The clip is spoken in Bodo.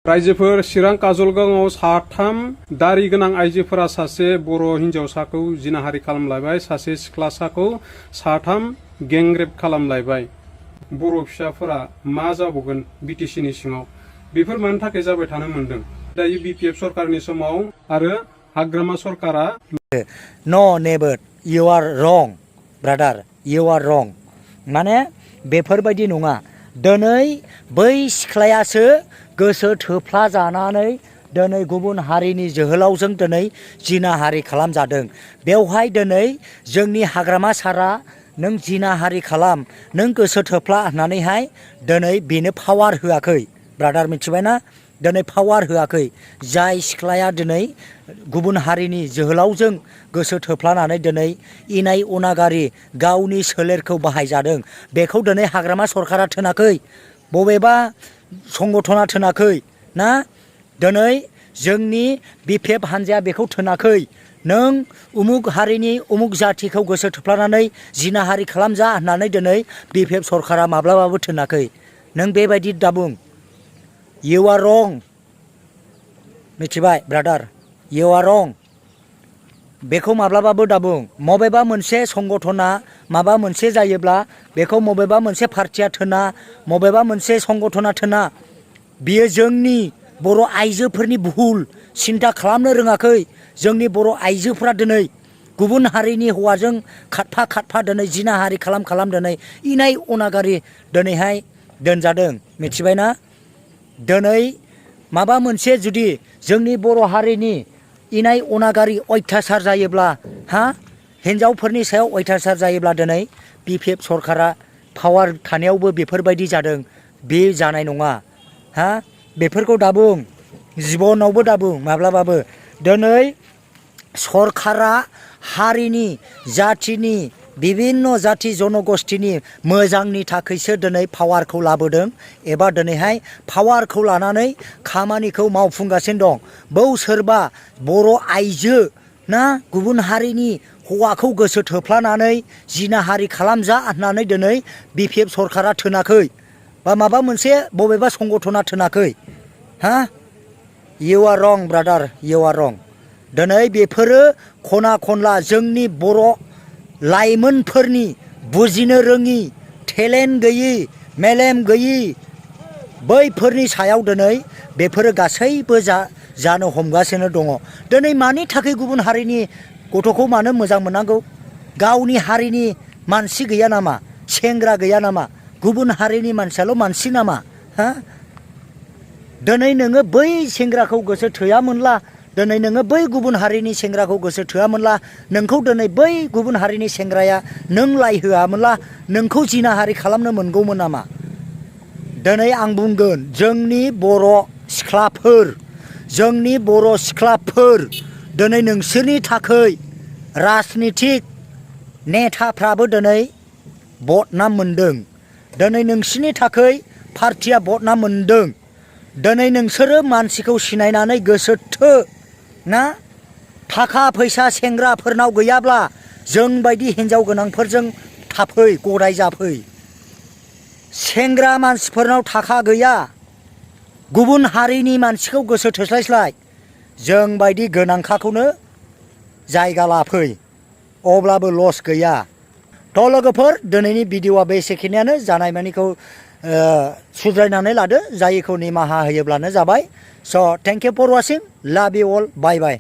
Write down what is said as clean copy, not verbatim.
रायजोफोर चिरां काजलगांआव साथाम दारि गोनां आइजोफोरा सासे बर' हिन्जावसाखौ जिनाहारि खालामलायबाय, सासे सिख्लासाखौ साथाम गेंरेप खालामलायबाय। बर' फिसाफोरा मा जाबावगोन बिटिसिनि सिङाव? बेफोर मानि थाखाय जाबाय थानो मोनदों? दायो बिपिएफ सरकारनि समाव आरो हाग्रामा सरकारा नो नेभार इउ आर रं ब्रादार इउ आर रं माने बेफोरबायदि नङा। दिनै बै सिख्लायासो गोसो थोफ्ला जानानै दिनै गुबुन हारिनि जोहोलावजों दिनै जिनाहारि खालामजादों। बेवहाय दिनै जोंनि हाग्रामा सारा नों जिनाहारि खालाम, नों गोसो थोफ्ला होननानैहाय दिनै बेनो पावार होआखै ब्रादार, मिथिबायना? दिनै पावार होआखै। जाय सिख्लाया दिनै गुबुन हारिनि जोहोलावजों गोसो थोफ्लानानै दिनै इनाय अनागारि गावनि सोलेरखौ बाहायजादों, बेखौ दिनै हाग्रामा सरकारा थोनाखै, बबेबा संगठना थोनाखै ना, दिनै जोंनि बिपिएफ हान्जाया बेखौ थोनाखै। नों उमुक हारिनि उमुक जाथिखौ गोसो थोफ्लानानै जिनाहारि खालामजा होननानै दिनै बिपिएफ सरकारा माब्लाबाबो थोनाखै। नों बेबायदि दाबुं, इउ आर रं, मिथिबाय ब्रादार, इउ आर रं। बेखौ माब्लाबाबो दाबुं। मबेबा मोनसे संगठना माबा मोनसे जायोब्ला बेखौ मबेबा मोनसे पार्टिया थोना, मबेबा मोनसे संगठना थोना। बियो जोंनि बर' आइजोफोरनि भुल, सिन्था खालामनो रोङाखै। जोंनि बर' आइजोफ्रा दिनै गुबुन हारिनि हौवाजों खारफा खारफा दिनै जिनाहारि खालाम दिनै इनाय अनागारि दिनैहाय दोनजादों, मिथिबायना? दिनै माबा मोनसे जुदि जोंनि बर' हारिनि इनाय अनागारि अयथासार जायोब्ला, हिन्जावफोरनि सायाव अयथासार जायोब्ला दिनै बिपिएफ सरकारा पावार थानायावबो बेफोरबायदि जादों, बे जानाय नङा। बेफोरखौ दाबुं, जिबनावबो दाबुं माब्लाबाबो। दिनै सरकारा हारिनि जाथिनि बिभिन्न जाति जनगोष्ठीनि मोजांनि थाखायसो दिनै पावारखौ लाबोदों, एबा दिनैहाय पावारखौ लानानै खामानिखौ मावफुंगासिनो दं। बौ सोरबा बर' आइजो ना गुबुन हारिनि हौवाखौ गोसो थोफ्लानानै जिनाहारि खालामजा होननानै दिनै बिपिएफ सरकारा थोनाखै, बा माबा मोनसे बबेबा संगठना थोनाखै। इउ आर रं ब्रादार, इउ आर रं। दिनै बेफोरो खना खनला जोंनि बर' लाइमोनफोरनि बुजिनो रोङि, टेलेन्ट गैयि, मेलेम गैयि, बैफोरनि सायाव दिनै बेफोरो गासैबो जानो हमगासिनो दङ। दिनै मानि थाखाय गुबुन हारिनि गथ'खौ मानो मोजां मोननांगौ? गावनि हारिनि मानसि गैया नामा? सेंग्रा गैया नामा? गुबुन हारिनि मानसियाल' मानसि नामा? दिनै नोङो बै सेंग्राखौ गोसो थोयामोनब्ला, दिनै नोङो बै गुबुन हारिनि सेंग्राखौ गोसो थोयामोनब्ला, नोंखौ दिनै बै गुबुन हारिनि सेंग्राया नों लायहोआमोनब्ला नोंखौ जिनाहारि खालामनो मोनगौमोन नामा? दिनै आं बुंगोन, जोंनि बर' सिख्लाफोर दिनै नोंसोरनि थाखाय राजनितिक नेताफ्राबो दिनै बदनाम मोनदों। दिनै नोंसोरनि थाखाय पार्टिया बदनाम मोनदों। दिनै नोंसोरो मानसिखौ सिनायनानै गोसो थो ना, थाखा फैसा सेंग्राफोरनाव गैयाब्ला जोंबायदि हिन्जाव गोनांफोरजों थाफै, गदाय जाफै। सेंग्रा मानसिफोरनाव थाखा गैया, गुबुन हारिनि मानसिखौ गोसो थोस्लायस्लाय जोंबायदि गोनांखाखौनो जायगा लाफै, अब्लाबो लस गैया। थ' लोगोफोर, दिनैनि भिडिअ'आ बेसेखिनियानो। जानाय मानिखौ सुद्रायनानै लादो, जायखौ निमाहा होयोब्लानो जाबाय। स' थेंक इउ फर वाचिं, लाभ इउ अल, बाय बाय।